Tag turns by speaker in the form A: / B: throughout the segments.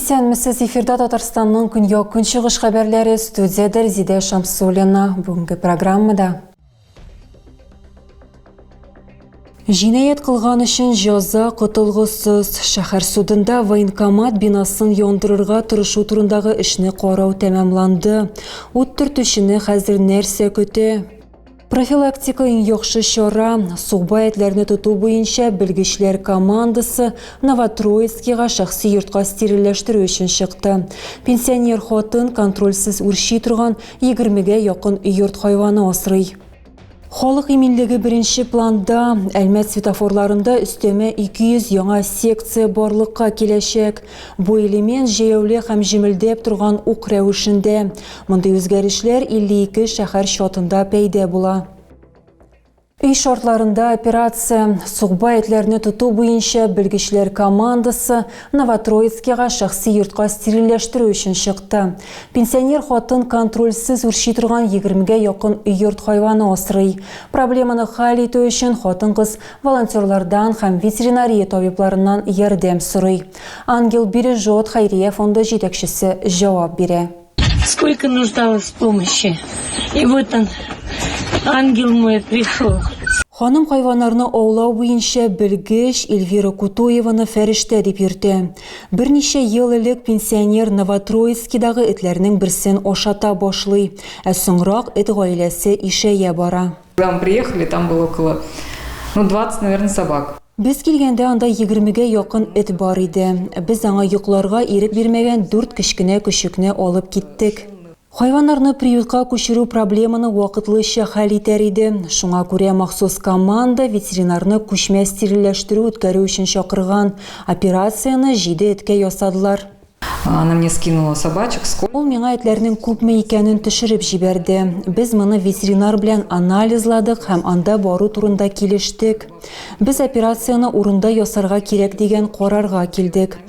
A: Исәнмесез, эфирда Татарстанның көньяк-көнчыгыш хәбәрләре, студиядә Резидә Шамсуллина. Бүгенге программада Җинаять кылган өчен җәза котылгысыз. Шәһәр судында военкомат бинасын яндырырга тырышу турындагы эшне карау тәмамланды. Ут төртүчене хәзер нәрсә көтә? Профилактика иң яхшы чара. Сукбай этләрне тоту буенча белгечләр командасы Новотроицкийга шәхси йортка стерильләштерү өчен чыкты. Пенсионер хатын контрольсез үрчи торган егермегә якын йорт хайваны асрый. Халык иминлеге беренче планда. Әлмәт светофорларында өстәмә 200 яңа секция барлыкка киләчәк. Бу элемент җәяүле һәм җемелдәп торган ук рәвешендә. Мондый үзгәрешләр 52 шәһәр чатында пәйда була. Өй шартларында операция. Сукбай этләрне тоту буенча белгечләр командасы Новотроицкийга шәхси йортка стерильләштерү өчен чыкты. Пенсионер хатын контрольсез үрчи торган егермегә якын йорт хайваны асрый. Проблеманы хәл итү өчен хатын-кыз волонтерлардан һәм ветеринария табибларыннан ярдәм сорый. Ангел бережет хәйрия фонды җитәкчесе җавап бирә.
B: Сколько нуждалась в помощи. И вот он, ангел мой, пришел.
A: Ханым хайваннарны аулау буенча белгеч Эльвира Кутуеваны фәрештә дип йөртә. Берничә ел элек пенсионер Новотроицкидагы этләрнең берсен ашата башлый, ә соңрак эт гаиләсе ишәя бара.
C: Когда мы приехали, там было около, ну, 20, наверное, собак.
A: Без килгәндә анда егермегә якын эт бар иде. Без аңа йокларга ирек бирмәгән дүрт кечкенә көчекне алып киттек. Хайваннарны приютка күчерү проблеманы вакытлыча хәл итәр иде. Шуңа күрә махсус команда ветеринарны күчмә стерильләштерү үткәрү өчен чакырган. Операцияне җиде эткә ясадылар.
C: Она мне скинула собачек, сколько.
A: Ул миңа этләрнең күпме икәнен төшереп җибәрде. Без моны ветеринар белән анализладык һәм анда бару турында килештек. Без операцияне урында ясарга кирәк дигән карарга килдек.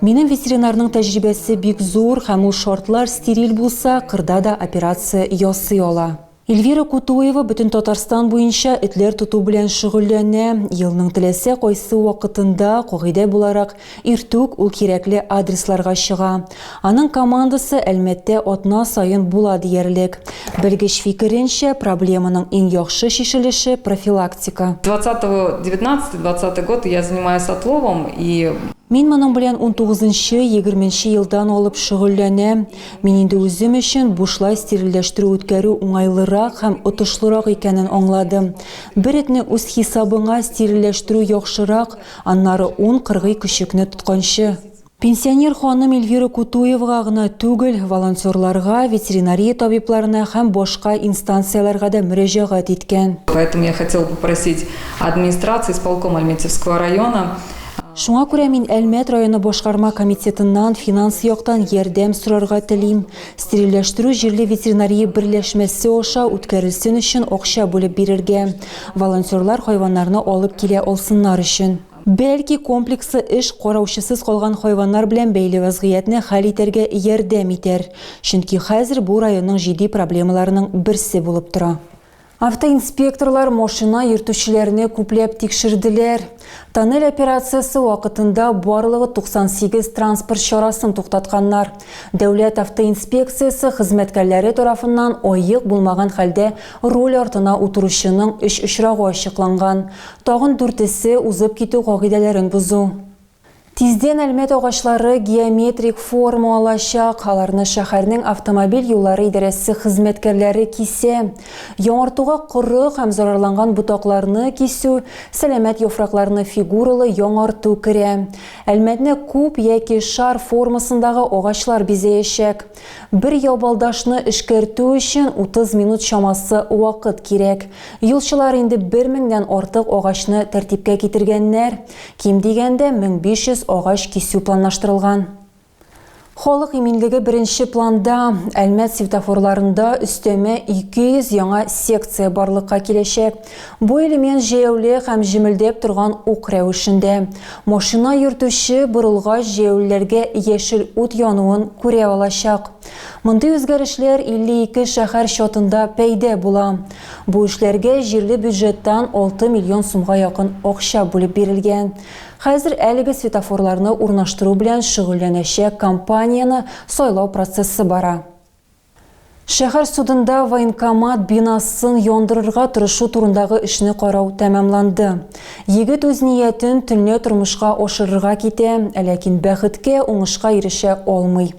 A: Минем ветеринарның тәҗрибәсе бик зур һәм ул шартлар стериль булса, кырда да операция ясый ала. Эльвира Кутуева бөтен Татарстан буенча этләр тоту белән шөгыльләнә. Елның теләсә кайсы вакытында, кагыйдә буларак, иртүк ул кирәкле адресларга чыга. Аның командасы Әлмәттә атна саен була диярлек. Белгеч фикеренчә, проблеманың иң яхшы чишелеше, профилактика.
C: Двадцатого, девятнадцатый, двадцатый год я занимаюсь отловом и.
A: Мин моның белән унтугызынчы, егерменче елдан алып шөгыльләнәм. Мин инде үзем өчен бушлай стерильләштерү үткәрү уңайлырак һәм отышлырак икәнен аңладым. Бер этне үз хисабыңа стерильләштерү яхшырак, аннары ун кыргый көчекне тотканчы. Пенсионер ханым Эльвира Кутуевага гына түгел, волонтерларга, ветеринария табибларына һәм башка инстанцияләргә дә мөрәҗәгать иткән.
C: Поэтому я хотела попросить администрацию, исполком Альметьевского района.
A: Шуңа күрә мин Әлмәт районы башкарма комитетыннан финанс яктан ярдәм сорарга телим. Стерильләштерү җирле ветеринария берләшмәсе аша үткәрелсен өчен акча бүлеп бирергә. Волонтерлар хайваннарны алып килә алсыннар өчен. Бәлки, комплекслы эш караучысыз калган хайваннар белән бәйле вәзгыятьне хәл итәргә ярдәм итәр. Чөнки хәзер бу районның җитди проблемаларының берсе булып тора. Автоинспекторлар машина йөртүчеләрне күпләп тикшерделәр. Тоннель операциясе вакытында барлыгы 98 транспорт чарасын туктатканнар. Дәүләт автоинспекциясе хезмәткәрләре тарафыннан аек булмаган хәлдә руль артына утыручының өч очрагы ачыкланган. Тагын дүртесе, узып китү кагыйдәләрен бозу. Тиздән Әлмәт агачлары геометрик форма алачак. Аларны шәһәрнең автомобиль юллары идарәсе хезмәткәрләре кисә. Яңартуга коры һәм зарарланган ботакларны кисү, сәламәт яфракларны фигуралы яңарту керә. Әлмәтне куб яки шар формасындагы агачлар бизәячәк. Бер ябалдашны эшкәртү өчен 30 минут чамасы вакыт кирәк. Юлчылар инде бер меңнән артык агачны тәртипкә китергәннәр. Ким дигәндә, 1500 агач кисү планлаштырылган. Халык иминлеге беренче планда. Әлмәт светофорларында өстәмә 200 яңа секция барлыкка киләчәк. Бу элемент җәяүле һәм җемелдәп торган ук рәвешендә. Машина йөртүче борылгач җәяүлеләргә яшел ут януын күрә алачак. Мондый үзгәрешләр 52 шәһәр чатында пәйда була. Бу эшләргә җирле бюджеттан 6 миллион сумга якын акча бүлеп бирелгән. Хәзер әлеге светофорларны урнаштыру белән шөгыльләнәчәк компанияне сайлау процессы бара. Шәһәр судында военкомат бинасын яндырырга тырышу турындагы эшне карау тәмамланды. Егет үз ниятен төнлә тормышка ашырырга китә, ләкин бәхеткә, уңышка ирешә алмый.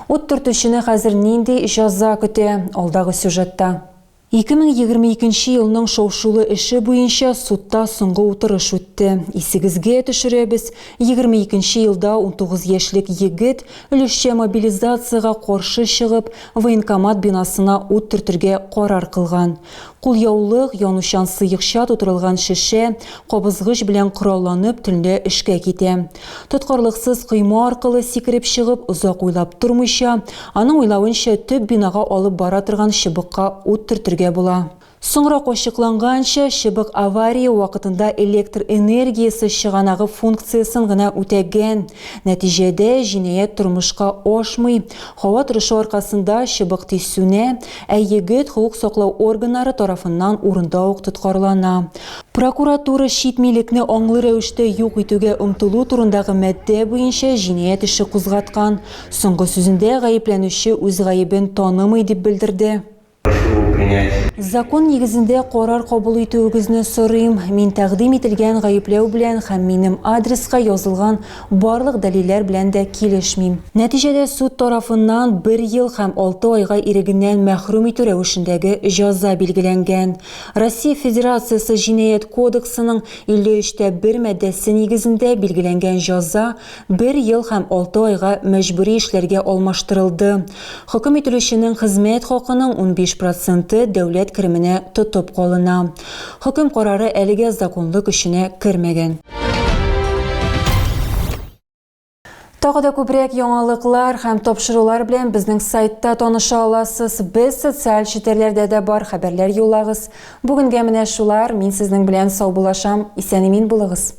A: Ут төртүчене хәзер нинди җәза көтә, алдагы сюжетта. 2022 нче елның шау-шулы эше буенча судта соңгы утырыш үтте. Исегезгә төшерәбез, 22 нче елда 19 яшьлек егет, өлешчә мобилизациягә каршы чыгып, военкомат бинасына ут төртергә карар кылган. Кулъяулык, янучан сыекча тутырылган шешә, кабызгыч белән коралланып, төнлә эшкә китә. Тоткарлыксыз койма аркылы сикереп чыгып, озак уйлап тормыйча, аның уйлавынча, төп бинага алып бара торган чыбыкка ут төртергә була. Соңрак ачыкланганча, чыбык авария вакытында электр энергиясе чыганагы функциясен генә үтәгән. Нәтиҗәдә, җинаять тормышка ашмый. Һава торышы аркасында чыбык тиз сүнә, ә егет хокук саклау органнары тарафыннан урында ук тоткарлана. Прокуратура чит милекне аңлы рәвештә юк итүгә омтылу турындагы маддә буенча җинаять эше кузгаткан. Соңгы сүзендә гаепләнүче үз гаебен танымый дип белдерде.
D: Прошу принять.
A: Закон нигезендә карар кабул итүегезне сорыйм. Мин тәкъдим ителгән гаепләү белән һәм минем адреска язылган барлык дәлилләр белән дә килешмим. Нәтиҗәдә суд тарафыннан бер ел һәм алты айга ирегеннән мәхрүм итү рәвешендәге җәза билгеләнгән. Россия Федерациясе Җинаять кодексының 53 тә бер маддәсе нигезендә билгеләнгән җәза бер ел һәм алты айга мәҗбүри эшләргә алмаштырылды. Хөкем ителүченең хезмәт хакының 15 проценты дәүләт кеременә тотып калына. Хөкем карары әлегә законлы көченә кермәгән. Тагы да күбрәк яңалыклар һәм тапшырулар белән безнең сайтта таныша аласыз. Без социаль челтәрләрдә дә бар, хәбәрләр юллагыз. Бүгенгә менә шулар. Мин сезнең белән саубуллашам. Исән-имин булыгыз.